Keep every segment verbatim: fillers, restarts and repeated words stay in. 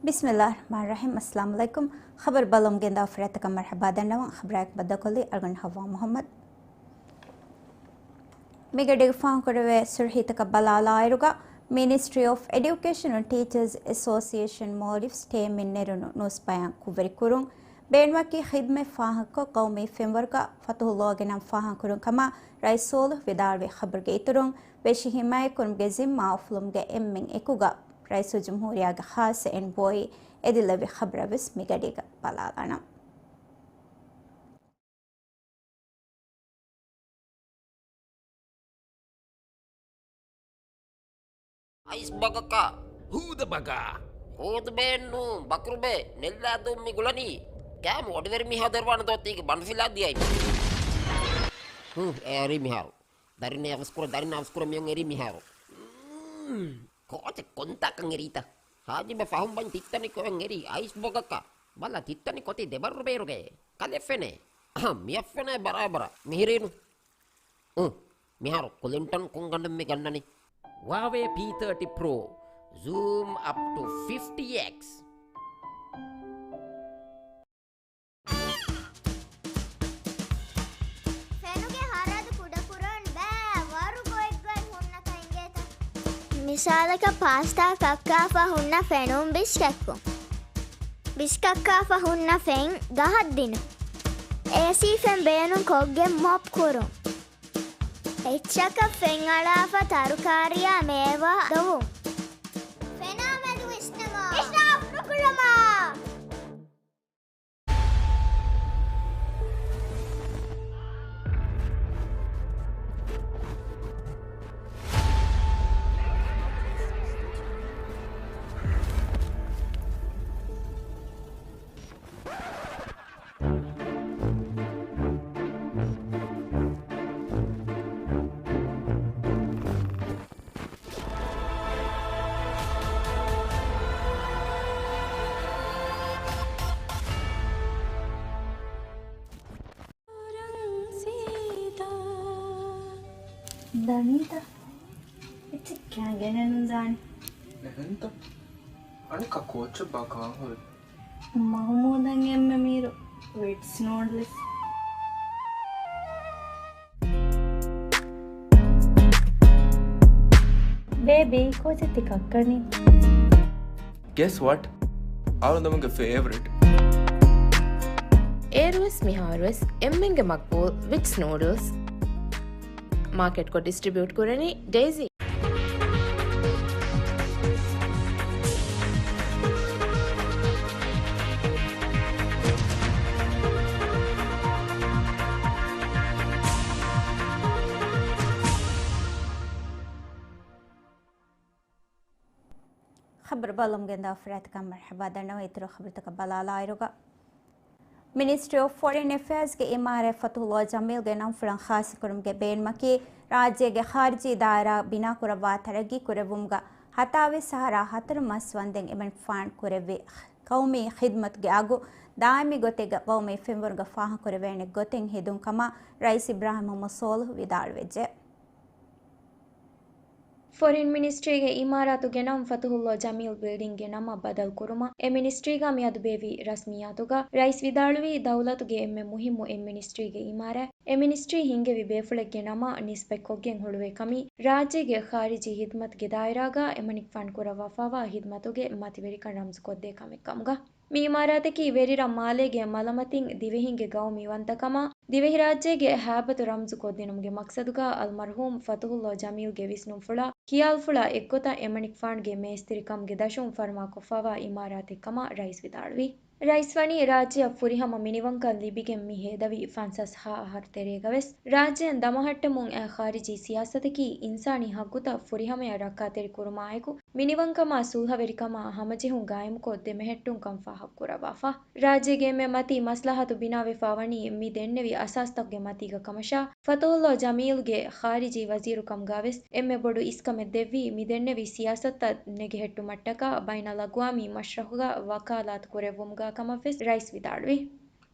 ބިސްމިއްލާހި ރަޙްމާނި ރަޙީމް. އައްސަލާމު ޢަލައިކުމް. ޚަބަރު ބަލަމުން ގެންދާ ފުރަތަކަށް މަރްޙަބާ ދަންނަވަން. ޚަބަރާއެކު ބައްދަލުކޮށްލީ އަޅުގަނޑު ޙައްވާ މުޙައްމަދު. މިގަޑީގަ ފާހަގަކުރެވޭ ސުރުޚީތަކަށް ބަލާލާއިރުގަ، މިނިސްޓްރީ އޮފް އެޑިއުކޭޝަން އެންޑް ޓީޗާސް އެސޯސިއޭޝަން މޯލްޑިވްސް ޓޭމްއިން ނެރުނު ނޫސް ބަޔާން ކުށްވެރިކުރުން، ބޭނުމަކީ ޚިދްމަތް ފާހަގަކޮށް، ޤައުމީ ފެންވަރުގަ ފަތުޙުﷲގެ ނަން ފާހަގަކުރުން ކަމަށް ރައީސް ޞާލިޙު ވިދާޅުވި ޚަބަރުގެ އިތުރުން، ވެށި ޙިމާޔަތްކުރުމުގެ ޒިންމާ އުފުލުމުގެ އެންމެން އެކުގަ ރައީސުލްޖުމްހޫރިއްޔާގެ ޚާއްޞަ އެންވޯއީ އެދިލެއްވި ޚަބަރަށް ވެސް މިގަޑީގަ ބަލާލާނަން. އައިސް ބަގަކާ. ހޫދަ ބަގާ. ހޫދު ބޭން ނޫން، ބަކުރުބޭ، ނެއްލާދޫން މި ގުޅަނީ. ކާމު އޮޑިވެރި މީހާ ދެރުވާނެ ދޯ ތީގެ ބަނޑު ފިލާ ދިޔައި. ހު، އެރީ މިހާރު. ދަރިން އަވަސްކުރ، ދަރިން އަވަސްކުރ މިއޮން އެރީ މިހާރު. މް، ކޯޗެއް ކޮންތާކަން އެރީތަ؟ ހާޖިބަ ފަހުން ބަން ތިއްތަނި ކޮއެން އެރީ އައިސް ބޮގަކަށް. ބަލަ ތިއްތަނި ކޮތި ދެބައްރު ބޭރުގައޭ. ކަލެ ފެނޭ. އަހަ، މިއަށް ފެނޭ ބަރާބަރަށް. މިހިރީނު. އު، މިހާރު ކުލިންޓަން ކުންގަނޑުން މި ގަންނަނީ. ހުއާވޭ ޕީ ތާޓީ ޕްރޯ. ޒޫމް އަޕް ޓު ފިފްޓީ އެކްސް. ފެނުގެ ހަރަދު ކުޑަކުރަން ބައި ވަރު ގޮތްގޮތް ހުންނަކަން އިނގޭތަ؟ މިސާލަކަށް ޕާސްޓާ ކައްކާފަ ހުންނަ ފެނުން ބިސްކެއްކުން. ބިސްކައްކާފަ ހުންނަ ފެން ގަހަށް ދިނުން. އޭސީ ފެން ބޭނުން ކޮށްގެން މޮޕް ކުރުން. އެއްޗަކަށް ފެން އަޅާފަ ތަރުކާރިއާ މޭވާ ދޮވުން. ފެނާ މެދު ވިސްނަމާ. އިސްރާފް ނުކުރަމާ. ދަނީތަ؟ އެއްޗެއް ކާގެނެއްނު ދާނެ. އެހެންތަ؟ އަނެއްކާ ކޯއްޗެއްބާ ކާން ހުރީ؟ މަހުމޫދަށް އެންމެ މީރު ވިޓްސް ނޫޑްލްސް. ބޭބީ، ކޯޗެއް ތި ކައްކަނީ؟ Guess what? އަޅުގަނޑުމެންގެ ފޭވަރިޓް. އޭރުވެސް މިހާރުވެސް އެންމެންގެ މަގްބޫލް ވިޓްސް ނޫޑްލްސް. މާކެޓްކޮށް ޑިސްޓްރިބިއުޓް ކުރަނީ ޑޭޒީ. ޚަބަރު ބަލަމުން ގެންދާ ފުރާތަކަށް މަރްޙަބާ ދަންނަވަން. އިތުރު ޚަބަރުތަކަށް ބަލާލާއިރުގަ، މިނިސްޓްރީ އޮފް ފޮރިން އެފެއާޒްގެ އިމާރާތް ފަތުޙުﷲ ޖަމީލްގެ ނަންފުޅަށް ޚާއްޞަކުރުމުގެ ބޭނުމަކީ، ރާއްޖޭގެ ޚާރިޖީ ދާއިރާ ބިނާކުރައްވާ ތަރައްގީ ކުރެއްވުމުގަ ހަތާވީސް އަހަރާ ހަތަރު މަސް ވަންދެން އެމަނިކުފާނު ކުރެއްވި ޤައުމީ ޚިދްމަތުގެ އަގު ދާއިމީ ގޮތެއްގަ ޤައުމީ ފެންވަރުގަ ފާހަގަކުރެވޭނެ ގޮތެއް ހެދުން ކަމަށް ރައީސް އިބްރާހިމް މުޙައްމަދު ޞާލިޙު ވިދާޅުވެއްޖެ. ފޮރިން މިނިސްޓްރީގެ އިމާރާތުގެ ނަން ފަތުޙުﷲ ޖަމީލް ބިލްޑިންގްގެ ނަމަށް ބަދަލުކުރުމަށް އެ މިނިސްޓްރީގަ މިއަދު ބޭއްވި ރަސްމިއްޔާތުގަ ރައީސް ވިދާޅުވީ، ދައުލަތުގެ އެންމެ މުހިއްމު އެއް މިނިސްޓްރީގެ އިމާރާތް އެ މިނިސްޓްރީ ހިންގެވި ބޭފުޅެއްގެ ނަމަށް ނިސްބަތްކޮށްގެން ހުޅުވޭ ކަމީ، ރާއްޖޭގެ ޚާރިޖީ ޚިދްމަތުގެ ދާއިރާގަ އެމަނިކުފާނު ކުރައްވާފައިވާ ޚިދްމަތުގެ މަތިވެރިކަން ރަމްޒުކޮށްދޭ ކަމެއް ކަމުގަ. މި އިމާރާތަކީ ވެރިރަށް މާލޭގެ މަލަމަތިން ދިވެހިންގެ ގައުމީ ވަންތަކަމާ، ދިވެހިރާއްޖޭގެ ހައިބަތު ރަމްޒު ކޮށްދިނުމުގެ މަޤްޞަދުގަ އަލްމަރްޙޫމް ފަތުޙުﷲ ޖަމީލްގެ ވިސްނުންފުޅާ، ޚިޔާލްފުޅާ އެއްގޮތަށް އެމަނިކުފާނުގެ މޭސްތިރިކަމުގެ ދަށުން ފަރުމާކޮށްފައިވާ އިމާރާތެއް ކަމަށް ރައީސް ވިދާޅުވި. ރައީސް ވަނީ ރާއްޖެއަށް ފުރިހަމަ މިނިވަންކަން ލިބިގެން މި ހޭދަވި ފަންސާސް ހަ އަހަރު ތެރޭގަ ވެސް. ރާއްޖެއިން ދަމަހައްޓަމުން އައި ޚާރިޖީ ސިޔާސަތަކީ އިންސާނީ ހައްގުތައް ފުރިހަމަޔަށް ރައްކާތެރި ކުރުމާއެކު، މިނިވަންކަމާ ސުލްހަވެރިކަމާ ހަމަޖެހުން ގާއިމުކޮށް ދެމެހެއްޓުންކަން ފާހަގަކުރައްވާފަ. ރާއްޖޭގެ އެންމެ މަތީ މަސްލަހަތު ބިނާވެފަ ވަނީ މި ދެންނެވި އަސާސްތަކުގެ މަތީގަ ކަމަށާ، ފަތުޙުﷲ ޖަމީލްގެ ޚާރިޖީ ވަޒީރުކަމުގަ ވެސް އެންމެ ބޮޑު އިސްކަމެއް ދެއްވީ މި ދެންނެވި ސިޔާސަތުތައް ނެގެހެއްޓުމަށްޓަކާ ބައިނަލްއަގްވާމީ މަޝްރަހުގަ ވަކާލާތު ކުރެއްވުމުގަ ކަމަށް ވެސް ރައީސް ވިދާޅުވި.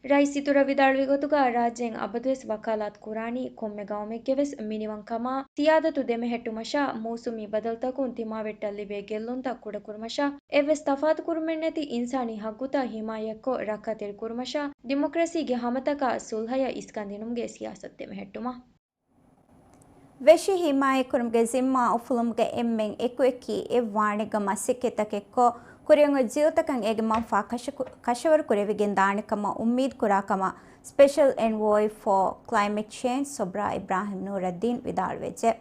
ރައީސް އިތުރަށް ވިދާޅުވި ގޮތުގަ، ރާއްޖޭން އަބަދުވެސް ވަކާލާތު ކުރާނީ ކޮންމެ ގައުމެއްގެވެސް މިނިވަންކަމާ، ސިޔާދަތު ދެމެހެއްޓުމަށާ، މޫސުމީ ބަދަލުތަކުން ތިމާވެއްޓަށް ލިބޭ ގެއްލުންތައް ކުޑަކުރުމަށާ، އެއްވެސް ތަފާތުކުރުމެއްނެތި އިންސާނީ ހައްގުތައް ހިމާޔަތްކޮށް ރައްކާތެރިކުރުމަށާ، ޑިމޮކްރަސީގެ ހަމަތަކާ ސުލްހަޔަށް އިސްކަންދިނުމުގެ ސިޔާސަތު ދެމެހެއްޓުމަށް. ވެށި ހިމާޔަތްކުރުމުގެ ޒިންމާ އުފުލުމުގަ އެންމެން އެކުއެކީ އެއްވާނެ ގަމާ ސިއްކިތަކެއްކޮށް، ކުރިއަށް އޮތް ޖީލުތަކަށް އޭގެ މަންފާ ކަށަކު-، ކަށަވަރު ކުރެވިގެން ދާނެ ކަމަށް އުއްމީދު ކުރާ ކަމަށް ސްޕެޝަލް އެންވޯއި ފޯ ކްލައިމެޓް ޗޭންޖް ސޮބްރާ އިބްރާހިމް ނޫރައްދީން ވިދާޅުވެއްޖެ.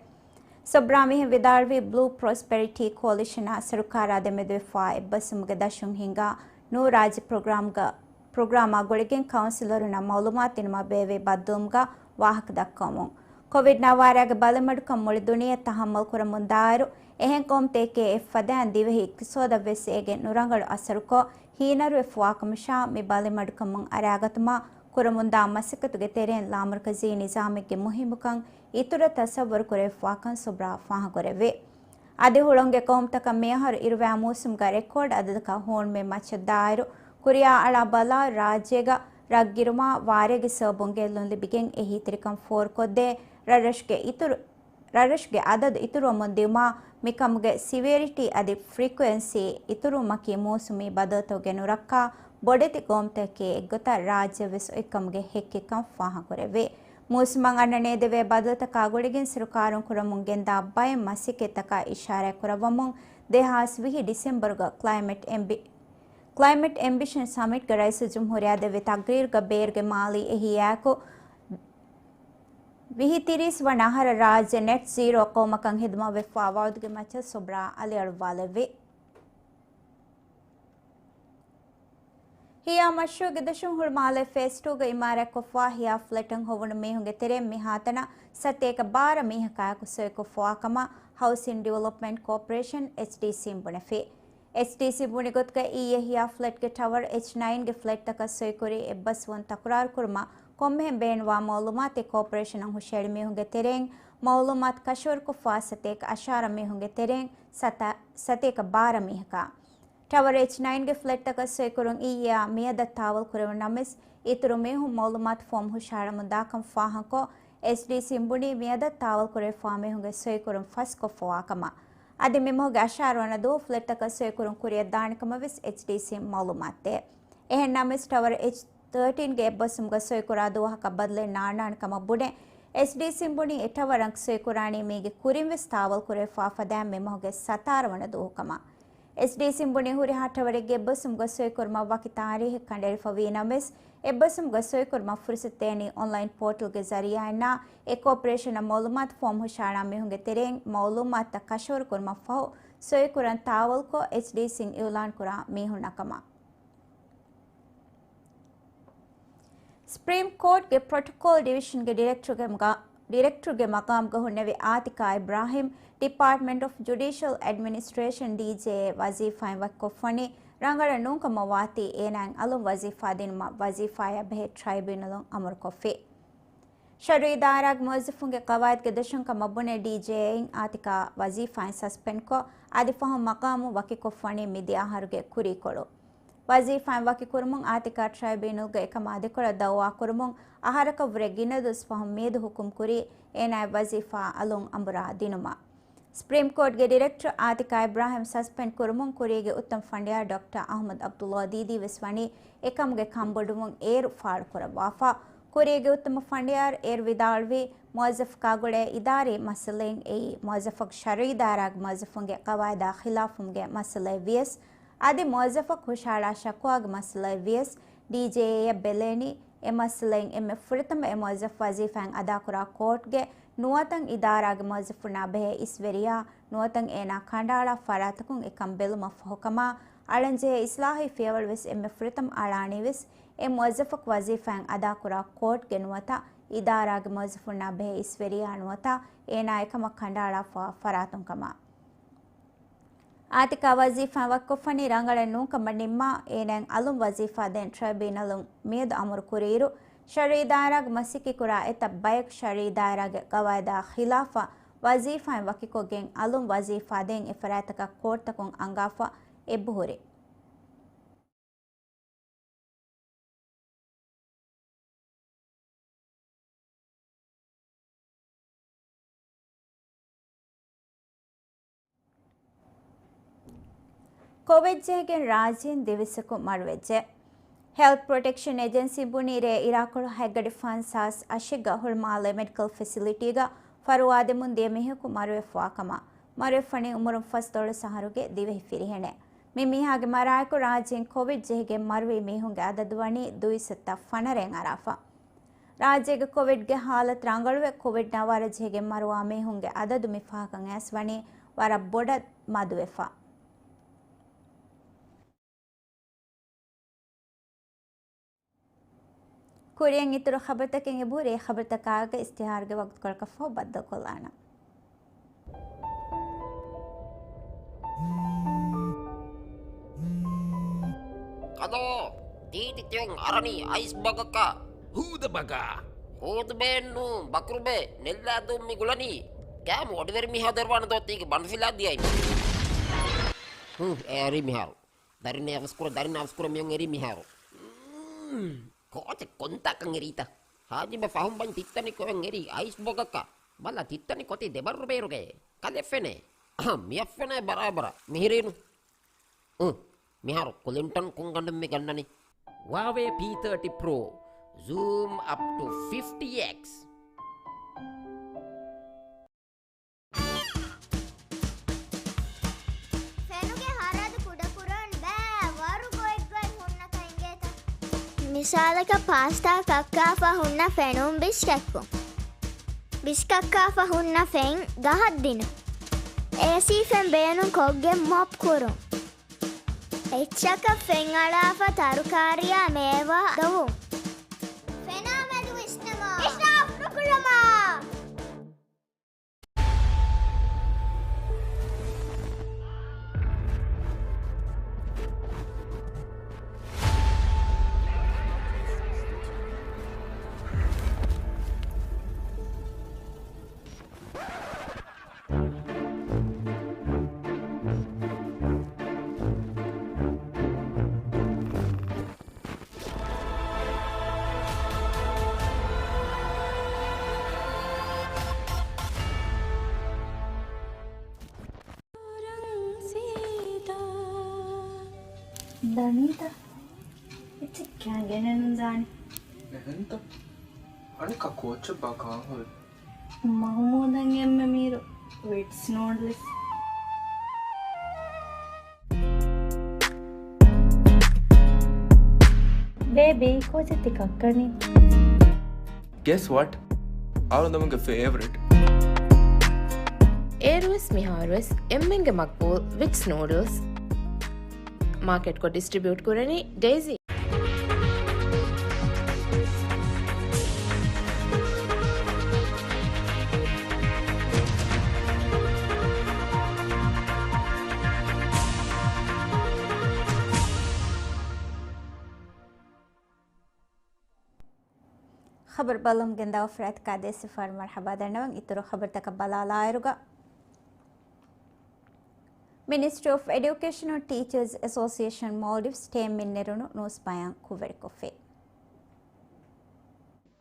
ސޮބްރާ މިހެން ވިދާޅުވީ ބްލޫ ޕްރޮސްޕެރިޓީ ކޯލިޝަނާ ސަރުކާރާ ދެމެދުވެފާ އެއްބަސްވުމުގެ ދަށުން ހިންގާ ނޫ ރާއްޖެ ޕްރޮގްރާމްގަ-، ޕްރޮގްރާމާ ގުޅިގެން ކައުންސިލަރުންނަށް މައުލޫމާތު ދިނުމަށް ބޭއްވި ބައްދަލުވުމުގަ ވާހަކަ ދައްކަވަމުން. ކޮވިޑް ނައުވާރާގެ ބަލިމަޑުކަން މުޅި ދުނިޔެ ތަހައްމަލް ކުރަމުން ދާއިރު، އެހެން ގައުމުތަކެކޭ އެއްފަދައިން ދިވެހި އިޤްތިޞާދަށްވެސް އޭގެ ނުރަނގަޅު އަސަރުކޮށް، ހީނަރުވެފަވާކަމަށާ، މި ބަލިމަޑުކަމުން އަރާގަތުމަށް ކުރަމުންދާ މަސައްކަތުގެ ތެރެއިން ލާމަރުކަޒީ ނިޒާމެއްގެ މުހިއްމުކަން އިތުރަށް ތަސައްވަރު ކުރެވިފަވާކަން ސޮބްރާ ފާހަގަކުރެއްވި. އަދި ހުޅަނގުގެ ގައުމުތަކަށް މިއަހަރު އިރުވާ މޫސުމުގަ ރެކޯޑް އަދަދަކަށް ހޫނުމެއް މައްޗަށް ދާއިރު، ކުރިއާ އަޅާ ބަލާ ރާއްޖޭގަ ރަށްގިރުމާ ވާރޭގެ ސަބަބުން ގެއްލުން ލިބިގެން އެހީތެރިކަން ފޯރުކޮށްދޭ ރަށްރަށުގެ އިތުރު، ރަށްރަށުގެ އަދަދު އިތުރުވަމުން ދިއުމާ، މިކަމުގެ ސިވިއަރިޓީ އަދި ފްރީކުއެންސީ އިތުރުވުމަކީ މޫސުމީ ބަދަލުތަކުގެ ނުރައްކާ ބޮޑެތި ގައުމުތަކެކޭ އެއްގޮތަށް ރާއްޖެވެސް އޮތްކަމުގެ ހެއްކެއްކަން ފާހަގަކުރެއްވި. މޫސުމަށް އަންނަނޭ ދެވޭ ބަދަލުތަކާ ގުޅިގެން ސަރުކާރުން ކުރަމުން ގެންދާ ބައެއް މަސައްކަތްތަކާ އިޝާރާތް ކުރައްވަމުން، ދެހާސް ވިހި ޑިސެމްބަރުގަ ކްލައިމެޓް އެމްބި-، ކްލައިމެޓް އެމްބިޝަން ސަމިޓްގަ ރައީސުލްޖުމްހޫރިއްޔާ ދެއްވި ތަގްރީރުގަ ބޭރުގެ މާލީ އެހީއާއެކު، ވިހި ތިރީސް ވަނަ އަހަރަށް ރާއްޖެ ނެޓް ޒީރޯ ގައުމަކަށް ހިދުމަތްވެފަ ވައުދުގެ މައްޗަށް ސޮބްރާ އަލިއަޅުއްވާލެއްވި. ހިޔާ މަޝްރޫޢުގެ ދަށުން ހުޅުމާލޭ ފޭސް ޓޫގަ އިމާރާތްކޮށްފަ ހިޔާ ފްލެޓަށް ހޮވުނު މީހުންގެ ތެރެއިން މިހާތަނަށް ސަތޭކަ ބާރަ މީހަކާއެކު ސޮއިކޮށްފަވާކަމަށް ހައުސިން ޑިވެލޮޕްމަންޓް ކޯޕަރޭޝަން، އެޗްޑީސީން ބުނެފި. އެޗްޑީސީ ބުނި ގޮތުގައި އިއްޔެ ހިޔާ ފްލެޓްގެ ޓަވަރ އެޗް ނައިންގެ ފްލެޓްތަކަށް ސޮއިކުރި އެއްބަސްވުން ތަކުރާރުކުރުމަށް ކޮންމެހެން ބޭނުންވާ މައުލޫމާތެއް ކޯޕަރޭޝަނަށް ހުށަހެޅި މީހުންގެ ތެރެއިން މައުލޫމާތު ކަށަވަރުކޮށްފަ ސަތޭކަ އަށާރަ މީހުންގެ ތެރެއިން ސަތާ-، ސަތޭކަ ބާރަ މީހަކާ. ޓަވަރ އެޗް ނައިންގެ ފްލެޓްތަކަށް ސޮއިކުރުން އިއްޔެއާ މިއަދަށް ތާވަލް ކުރެވުނު ނަމަވެސް، އިތުރު މީހުން މައުލޫމާތު ފޯމް ހުށަހަޅަމުން ދާކަން ފާހަގަކޮށް، އެޗްޑީސީން ބުނީ މިއަދަށް ތާވަލް ކުރެވިފާ މީހުންގެ ސޮއިކުރުން ފަސްކޮށްފަވާކަމަށް. އަދި މި މަހުގެ އަށާރަ ވަނަ ދުވަހު ފްލެޓްތަކަށް ސޮއިކުރުން ކުރިއަށް ދާނެ ކަމަށް ވެސް އެޗްޑީސީން މައުލޫމާތު ދޭ. އެހެން ނަމަވެސް، ޓަވަރ އެޗް ތާޓީންގެ އެއްބަސްވުމުގަ ސޮއިކުރާ ދުވަހަކަށް ބަދަލެއް ނާންނާނެ ކަމަށް ބުނެ، އެޗްޑީސީން ބުނީ އެ ޓަވަރަށް ސޮއިކުރާނީ މީގެ ކުރިން ވެސް ތާވަލް ކުރެވިފާ ފަދައިން މި މަހުގެ ސަތާރަ ވަނަ ދުވަހު ކަމަށް. އެޗްޑީސީން ބުނީ ހުރިހާ ޓަވަރެއްގެ އެއްބަސްވުމުގަ ސޮއިކުރުމަށް ވަކި ތާރީހެއް ކަނޑައެޅިފަ ވީ ނަމަވެސް، އެއްބަސްވުމުގަ ސޮއިކުރުމަށް ފުރުސަތު ދޭނީ އޮންލައިން ޕޯޓަލްގެ ޒަރީއާއިންނާ އެ ކޯޕަރޭޝަނަށް މައުލޫމާތު ފޯމް ހުށަހަޅާ މީހުންގެ ތެރެއިން މައުލޫމާތުތައް ކަށަވަރުކުރުމަށްފަހު ސޮއިކުރަން ތާވަލްކޮށް، އެޗްޑީސީން އިއުލާން ކުރާ މީހުންނަށް ކަމަށް. ސްޕްރީމް ކޯޓްގެ ޕްރޮޓޮކޯލް ޑިވިޝަންގެ ޑިރެކްޓަރުގެ މަގާ-، ޑިރެކްޓަރުގެ މަގާމުގަ ހުންނެވި އާތިކާ އިބްރާހިމް، ޑިޕާޓްމަންޓް އޮފް ޖުޑިޝަލް އެޑްމިނިސްޓްރޭޝަން، ޑީޖޭއޭ، ވަޒީފާއިން ވަކިކޮށްފަނީ، ރަނގަޅަށް ނޫންކަމަށް ވާތީ އޭނާއިން އަލުން ވަޒީފާ ދިނުމަށް ވަޒީފާއާ ބެހޭ ޓްރައިބިއުނަލުން އަމުރުކޮށްފި. ޝަރުއީ ދާއިރާގެ މުވައްޒަފުންގެ ޤަވާއިދުގެ ދަށުން ކަމަށް ބުނެ، ޑީޖޭއޭއިން އާތިކާ ވަޒީފާއިން ސަސްޕެންޑްކޮށް، އަދި ފަހުން މަގާމު ވަކިކޮށްފަނީ މިދިޔަ އަހަރުގެ ކުރީކޮޅު. ވަޒީފާއިން ވަކިކުރުމުން އާތިކާ ޓްރައިބިއުނަލްގަ އެކަމާ ދެކޮޅަށް ދައުވާކުރުމުން އަހަރަކަށްވުރެ ގިނަ ދުވަސް ފަހުން މިއަދު ހުކުމް ކުރީ، އޭނާއަށް ވަޒީފާ އަލުން އަނބުރާ ދިނުމަށް. ސްޕްރީމް ކޯޓްގެ ޑިރެކްޓަރ އާތިކާ އިބްރާހިމް ސަސްޕެންޑް ކުރުމުން ކުރީގެ އުއްތަމަ ފަނޑިޔާރު ޑޮކްޓަރ އަޙްމަދު ޢަބްދުﷲ ދީދީ ވެސް ވަނީ އެކަމުގެ ކަންބޮޑުވުން އޭރު ފާޅުކުރައްވާފަ. ކުރީގެ އުއްތަމަ ފަނޑިޔާރު އޭރު ވިދާޅުވީ، މުވައްޒަފަކާ ގުޅޭ އިދާރީ މައްސަލައިން އެއީ، މުވައްޒަފަކު ޝަރުއީ ދާއިރާގެ މުވައްޒަފުންގެ ޤަވާއިދާ ޚިލާފުވުމުގެ މައްސަލައެއް ވިޔަސް، އަދި މުވައްޒަފަކު ހުށަހަޅާ ޝަކުވާގެ މައްސަލައެއް ވިޔަސް، ޑީޖޭއޭއަށް ބެލޭނީ، އެ މައްސަލައިން އެންމެ ފުރަތަމަ އެ މުވައްޒަފް ވަޒީފާއިން އަދާކުރާ ކޯޓްގެ ނުވަތަ އިދާރާގެ މުވައްޒަފުންނާ ބެހޭ އިސްވެރިޔާ ނުވަތަ އޭނާ ކަނޑައަޅާ ފަރާތަކުން އެކަން ބެލުމަށްފަހުކަމާ، އަޅަންޖެހޭ އިސްލާހީ ފިޔަވަޅުވެސް އެންމެ ފުރަތަމަ އަޅާނީވެސް، އެ މުވައްޒަފަކު ވަޒީފާއިން އަދާކުރާ ކޯޓްގެ ނުވަތަ އިދާރާގެ މުވައްޒަފުންނާ ބެހޭ އިސްވެރިޔާ ނުވަތަ އޭނާ އެކަމަށް ކަނޑައަޅާފަ ފަރާތުން ކަމަށް. އާތިކާ ވަޒީފާއިން ވަކިކޮށްފަނީ ރަނގަޅަށް ނޫންކަމަށް ނިންމާ، އޭނާއިން އަލުން ވަޒީފާ ދޭން ޓްރައިބިއުނަލުން މިއަދު އަމުރު ކުރިއިރު، ޝަރުއީ ދާއިރާގެ މަސައްކަތް ކުރާ އެތައް ބަޔަކު ޝަރުއީ ދާއިރާގެ ޤަވާއިދާ ޚިލާފަށް ވަޒީފާއިން ވަކިކޮށްގެން އަލުން ވަޒީފާ ދޭން އެ ފަރާތްތަކަށް ކޯޓްތަކުން އަންގާފަ އެބަހުރި. ކޮވިޑް ޖެހިގެން ރާއްޖޭން ދިވެއްސަކު މަރުވެއްޖެ. ހެލްތް ޕްރޮޓެކްޝަން އޭޖެންސީން ބުނީ ރޭ އިރާކޮޅު ހަތްގަޑި ފަންސާސް އަށެއްގަ ހުޅުމާލޭ މެޑިކަލް ފެސިލިޓީގަ ފަރުވާ ދެމުން ދިޔަ މީހަކު މަރުވެފަވާ ކަމަށް. މަރުވެފަނީ އުމުރުން ފަސްދޮޅަސް އަހަރުގެ ދިވެހި ފިރިހެނެއް. މި މީހާގެ މަރާއެކު ރާއްޖޭން ކޮވިޑް ޖެހިގެން މަރުވި މީހުންގެ އަދަދު ވަނީ ދުއިސައްތަ ފަނަރައިން އަރާފަ. ރާއްޖޭގެ ކޮވިޑްގެ ހާލަތު ރަނގަޅުވެ، ކޮވިޑް ނަވާރަ ޖެހިގެން މަރުވާ މީހުންގެ އަދަދު މި ފަހަކަށް އައިސް ވަނީ ވަރަށް ބޮޑަށް މަދުވެފަ. ކުރިއަށް އިތުރު ޚަބަރުތަކެއް އެބަހުރި. އެ ޚަބަރުތަކާގެ އިޝްތިހާރުގެ ވަގުތުކޮޅަކަށްފަހު ބައްދަލުކޮށްލާނަން. ކަލޯ، ތީތި ތިއޮން އަރަނީ އައިސް ބަގަކަށް. ހޫދަ ބަގާ. ހޫދުބޭއެއްނޫ، ބަކުރުބޭ، ނެއްލާދޫން މި ގުޅަނީ. ކާމު އޮޑިވެރި މީހާ ދެރުވާނެ ދޯ ތީގެ ބަނޑުފިލާ ދިޔައި. ހު، އެ އަރީ މިހާރު. ދަރިން އަވަސްކުރ، ދަރިން އަވަސްކުރ މިއޮން އެރީ މިހާރު. މް، ކޯޗެއް ކޮންތާކަން އެރީތަ؟ ހާޖިބަ ފަހުން ބަން ތިއްތަނި ކޮއެން އެރީ އައިސް ބޮގަކަށް. ބަލަ ތިއްތަނި ކޮތި ދެބައްރު ބޭރުގައޭ. ކަލެ ފެނޭ. އަހަ، މިއަށް ފެނޭ ބަރާބަރަށް. މިހިރީނު. އު، މިހާރު ކުލިންޓަން ކުންގަނޑުން މި ގަންނަނީ. ވާވޭ ޕީ ތާޓީ ޕްރޯ، ޒޫމް އަޕް ޓު ފިފްޓީ އެކްސް. ފެނުގެ ހަރަދު ކުޑަކުރަން ބައި ވަރު ގޮތްގޮތް ހުންނަ ކައިގޭތަ؟ މިސާލަކަށް ޕާސްތާ ކައްކާފަ ހުންނަ ފެނުން ބިސްކެއްކު. ބިސްކައްކާފަ ހުންނަ ފެން ގަހަށް ދިނުން. އޭސީ ފެން ބޭނުން ކޮށްގެން މޮޕް ކުރުން. އެއްޗަކަށް ފެން އަޅާފަ ތަރުކާރިއާ މޭވާ ދޮވުން. ފެނާ މެދު ވިސްނަމާ. އިސްރާފް ނުކުރަމާ. ދަނީތަ؟ އެއްޗެއް ކިޔާން ގެނެއްނު ދާނީ. އެހެންތަ؟ އަނެއްކާ ކޯޗެއް ބާ ކާން ހުރި؟ މަހުމޫދަށް އެންމެ މީރު ވިޓްސް ނޫޑްލްސް. ބޭބީ، ކޯޗެއް ތި ކައްކަނީ؟ Guess what? އަޅުގަނޑުމެންގެ ފޭވަރިޓް. އޭރުވެސް މިހާރުވެސް އެންމެންގެ މަގްބޫލް ވިޓްސް ނޫޑްލްސް. މާކެޓްކޮށް ޑިސްޓްރިބިއުޓް ކުރަނީ ޑޭޒީ. ޚަބަރު ބަލަމުގެން ދާ ފަރާތްތަކާ ދޭސިފާރު މަރުޙަބާ ދަންނަވަން. އިތުރު ޚަބަރުތަކަށް ބަލާލާއިރުގަ، މިނިސްޓްރީ އޮފް އެޑިއުކޭޝަނުން ޓީޗާސް އެސޯސިއޭޝަން މޯލްޑިވްސް ޓޭމްއިން ނެރުނު ނޫސް ބަޔާން ކުށްވެރިކޮށްފި.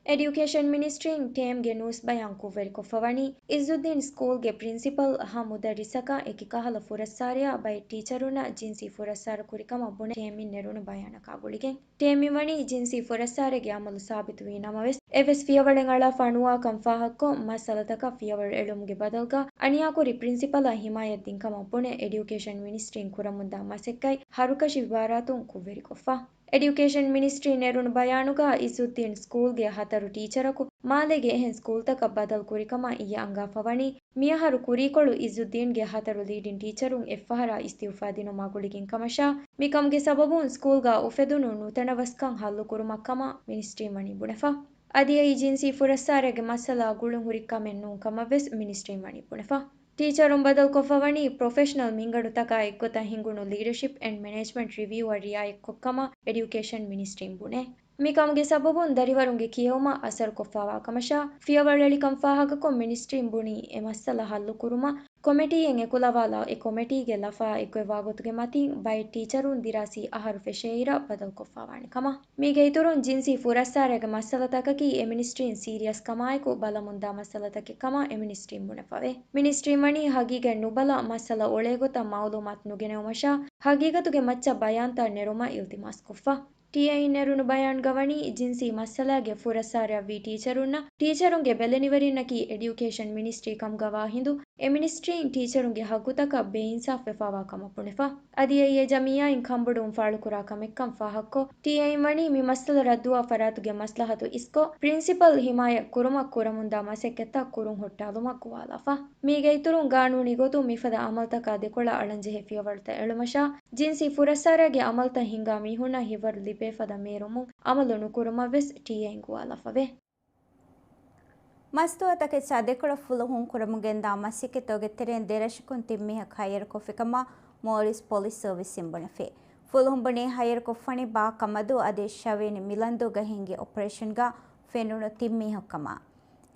އެޑިއުކޭޝަން މިނިސްޓްރީން ޓޭމްގެ ނޫސް ބަޔާން ކުށްވެރިކޮށްފަވަނީ، އިއްޒުއްދީން ސްކޫލްގެ ޕްރިންސިޕަލް ހަ މުދައްރިސަކަށް އެކި ކަހަލަ ފުރައްސާރަޔާ ބައެއް ޓީޗަރުންނަށް ޖިންސީ ފުރައްސާރަ ކުރިކަމަށް ބުނެ ޓޭމްއިން ނެރުނު ބަޔާނަކާ ގުޅިގެން. ޓޭމްއިން ވަނީ ޖިންސީ ފުރައްސާރަގެ އަމަލު ސާބިތުވީ ނަމަވެސް، އެއްވެސް ފިޔަވަޅެއް އަޅާފާ ނުވާކަން ފާހަގަކޮށް، މައްސަލަތަކަށް ފިޔަވަޅު އެޅުމުގެ ބަދަލުގަ އަނިޔާކުރި ޕްރިންސިޕަލަށް ހިމާޔަތް ދިންކަމަށް ބުނެ އެޑިއުކޭޝަން މިނިސްޓްރީން ކުރަމުންދާ މަސައްކަތް ހަރުކަށި އިބާރާތުން ކުށްވެރިކޮށްފަ. އެޑިއުކޭޝަން މިނިސްޓްރީން ނެރުނު ބަޔާނުގަ އިއްޒުއްދީން ސްކޫލްގެ ހަތަރު ޓީޗަރަކު މާލޭގެ އެހެން ސްކޫލްތަކަށް ބަދަލު ކުރިކަމަށް އިއްޔެ އަންގާފަވަނީ، މިއަހަރު ކުރީކޮޅު އިއްޒުއްދީންގެ ހަތަރު ލީޑިން ޓީޗަރުން އެއްފަހަރާ އިސްތިއުފާ ދިނުމާ ގުޅިގެން ކަމަށާ، މިކަމުގެ ސަބަބުން ސްކޫލްގަ އުފެދުނު ނުތަނަވަސްކަން ހައްލުކުރުމަށްކަމަށް މިނިސްޓްރީން ވަނީ ބުނެފަ. އަދި އެއީ ޖިންސީ ފުރައްސާރަގެ މައްސަލަ ގުޅުން ހުރި ކަމެއް ނޫން ކަމަށްވެސް މިނިސްޓްރީން ވަނީ ބުނެފަ. ޓީޗަރުން ބަދަލުކޮށްފަވަނީ ޕްރޮފެޝަނަލް މިންގަނޑުތަކާ އެއްގޮތަށް ހިނގުނު ލީޑަޝިޕް އެންޑް މެނޭޖްމަންޓް ރިވިއުއަށް ރިއާޔަތްކޮށްކަމަށް އެޑިއުކޭޝަން މިނިސްޓްރީން ބުނޭ. މިކަމުގެ ސަބަބުން ދަރިވަރުންގެ ކިޔެވުމަށް އަސަރުކޮށްފާވާކަމަށާ، ފިޔަވަޅު އެޅިކަން ފާހަގަކޮށް މިނިސްޓްރީން ބުނީ އެ މައްސަލަ ހައްލުކުރުމަށް ކޮމިޓީއެއް އެކުލަވާލާ، އެ ކޮމިޓީގެ ލަފާ އެއްގޮތްވާ ގޮތުގެ މަތީން ބައެއް ޓީޗަރުން ދިރާސީ އަހަރު ފެށޭއިރަށް ބަދަލުކޮށްފާވާނެ ކަމަށް. މީގެ އިތުރުން ޖިންސީ ފުރައްސާރައިގެ މައްސަލަތަކަކީ އެ މިނިސްޓްރީން ސީރިއަސް ކަމާއެކު ބަލަމުންދާ މައްސަލަތަކެއް ކަމަށް އެ މިނިސްޓްރީން ބުނެފަވޭ. މިނިސްޓްރީން ވަނީ ހަގީގަތް ނުބަލާ މައްސަލަ އުޅޭ ގޮތަށް މައުލޫމާތު ނުގެނެވުމަށާ، ހަގީގަތުގެ މައްޗަށް ބަޔާންތައް ނެރުމަށް އިލްތިމާސްކޮށްފަ. ޓީއައި ނެރުނު ބަޔާންގަ ވަނީ، ޖިންސީ މައްސަލާގެ ފުރައްސާރައަށްވީ ޓީޗަރުންނަށް، ޓީޗަރުންގެ ބެލެނިވެރިންނަކީ އެޑިއުކޭޝަން މިނިސްޓްރީ ކަމުގަވާ ހިނދު، އެ މިނިސްޓްރީން ޓީޗަރުންގެ ހައްގުތަކަށް ބޭއިންސާފްވެފާވާ ކަމަށް ބުނެފަ. އަދި އެއީ އެ ޖަމިއްޔާއިން ކަންބޮޑުވުން ފާޅުކުރާ ކަމެއްކަން ފާހަގަކޮށް، ޓީއައި ވަނީ މި މައްސަލަ ރައްދުވާ ފަރާތުގެ މަސްލަހަތު އިސްކޮށް، ޕްރިންސިޕަލް ހިމާޔަތް ކުރުމަށް ކުރަމުންދާ މަސައްކަތްތައް ކުރުން ހުއްޓާލުމަށް ގޮވާލާފަ. މީގެ އިތުރުން ގާނޫނީ ގޮތުން މިފަދަ އަމަލުތަކާ ދެކޮޅަށް އަޅަންޖެހޭ ފިޔަވަޅުތައް އެޅުމަށާ، ޖިންސީ ފުރައްސާރައިގެ އަމަލުތައް ހިންގާ މީހުންނަށް ހިތްވަރު ލިބޭ ފަދަ މޭރުމުން އަމަލު ނުކުރުމަށް ވެސް ޓީއައިން ގޮވާލާފަވޭ. މަސްތުވާތަކެއްޗާ ދެކޮޅަށް ފުލުހުން ކުރަމުން ގެންދާ މަސައްކަތުގެ ތެރެއިން ދެރަށަކުން ތިން މީހަކު ހައިޔަރުކޮށްފި ކަމަށް މޯލްޑިވްސް ޕޮލިސް ސަރވިސްއިން ބުނެފި. ފުލުހުން ބުނީ ހައިޔަރުކޮށްފަނި ބާ ކަމަދޫ އަދި ޝަވިޔަނި މިލަންދޫގަ ހިންގި އޮޕަރޭޝަންގަ ފެނުނު ތިން މީހަކު ކަމަށް.